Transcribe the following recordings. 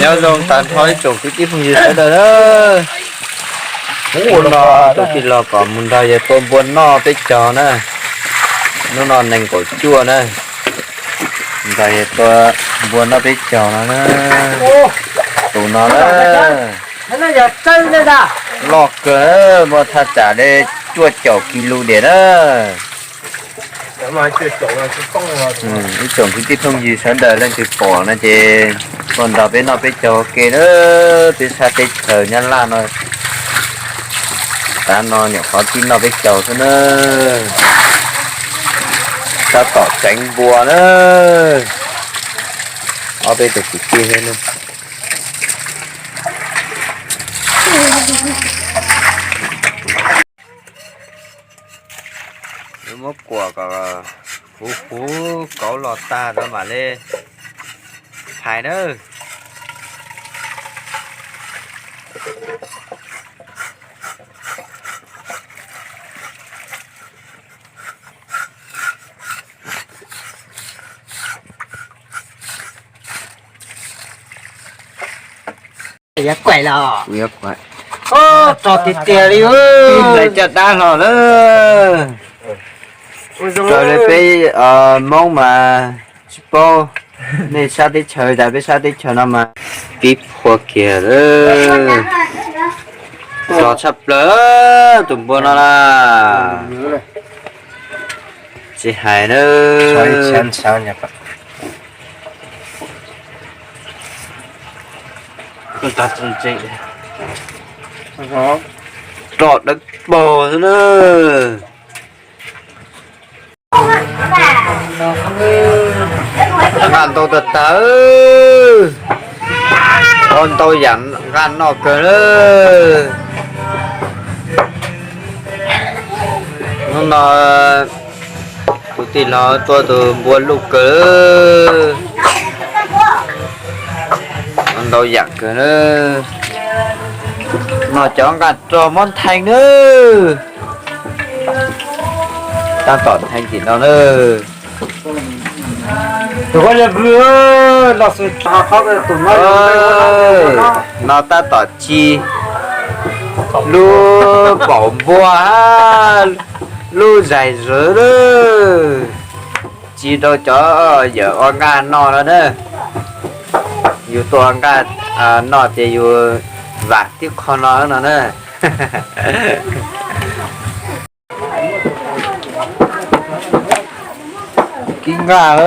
Nyob zoo tag nrho ib tsoom kwv tij phooj ywg sawv daws na. Hnub no tus tij laug kom mus nrog yawg tua npua noj peb caug na. Hnub no nees nkaum cuaj na, nrog yawg tua npua noj peb caug no na. Tus no na, loj kawg, muaj thaj tsam li cuaj caum kis lus diam na. Ib tsoom kwv tij phooj ywg sawv daws leej twg pom no ces tuaj nrog peb noj peb caug ua ke na. Peb sab teb chaws Nyab Laj no, tav no nyuam qhuav tib noj peb caug xwb na. Tab tom tseev npua na. Ob peb tus kwv tij thiab na. Muab kuam kom huv huv kauv los tag rau mam li phais na. Yuav kuaim los? Kuv yuav kuaim. Tso tiag tiag li. Ib hlais caj dab hlo lawm. Raws li peb Hmoob mas tsis paub, nej sab teb chaws tas peb sab teb chaws no mas pib phua kiag lawm. Tso tshaj plaws tus npua no na. Tsis hais na. Roj dawb paug xwb na. Nqaj ntau tag tag. Ua ntau yam nqaj noj kawg na. Hnub no tus tij laug tua tus npua luj kawg. Ua ntau yam kawg na. No cov nqaj roj muab ntheej na. Tab tom ntheej tim no na. No tab tom ci lub paum npua hab lub zais zwm na. Ci rau cov yawm ua nqaj noj no na. Yus tua nqaj noj ces yus vam tib qho no no na. Kib nqaj,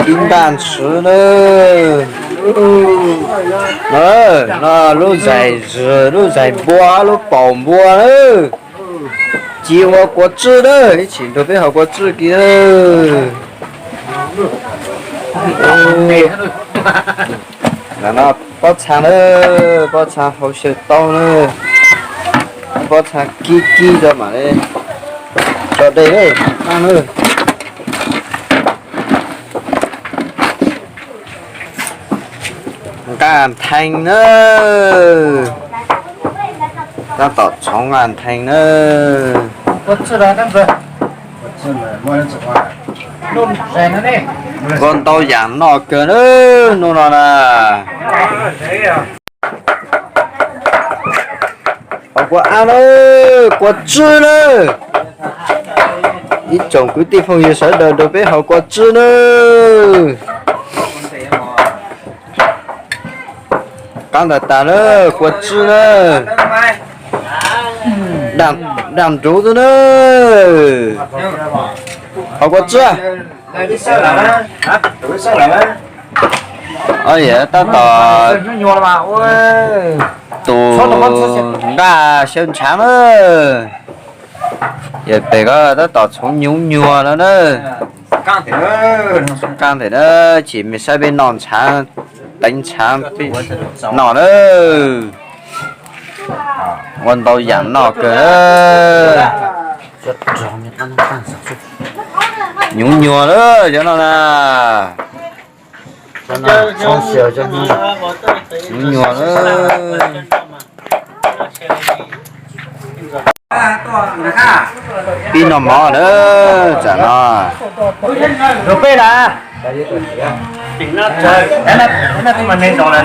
kib nqaj ntxwv na. No lub zais, lub zais npua, lub paum npua na. Ci ua kua tswb na, ib chim nrog peb haus kua tswb kiag na. Pob txha na, pob txha hau xyaw tau na, pob txha kib kib rau mam li tso dej na. Nqaj ntheej na, tab tom txhoov nqaj ntheej na. Ua ntau yam noj kawg na, hnub no na. Haus kua av na, kua tswb na. Ib tsoom kwv tij phooj ywg sawv daws nrog peb haus kua tswb na. Qab ntawd tas na, kua tswb na. Daj nruv xwb na. Haus kua tswb. Tab tom tus nqaj xyaw ntshav na. Yog pem ko tab tom txhoov nyuv nyuag no na. Qab ntawm na, chim me saib peb noj ntshav, teev ntshav noj na. Ua ntau yam noj kawg. Nyuv nyuag lawm cov no na. Nyuv nyuag lawm. Pib noj mov lawm tsam no. Rau peb na. Noj mov na.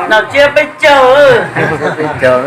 Noj tsiab peb caug. Peb caug.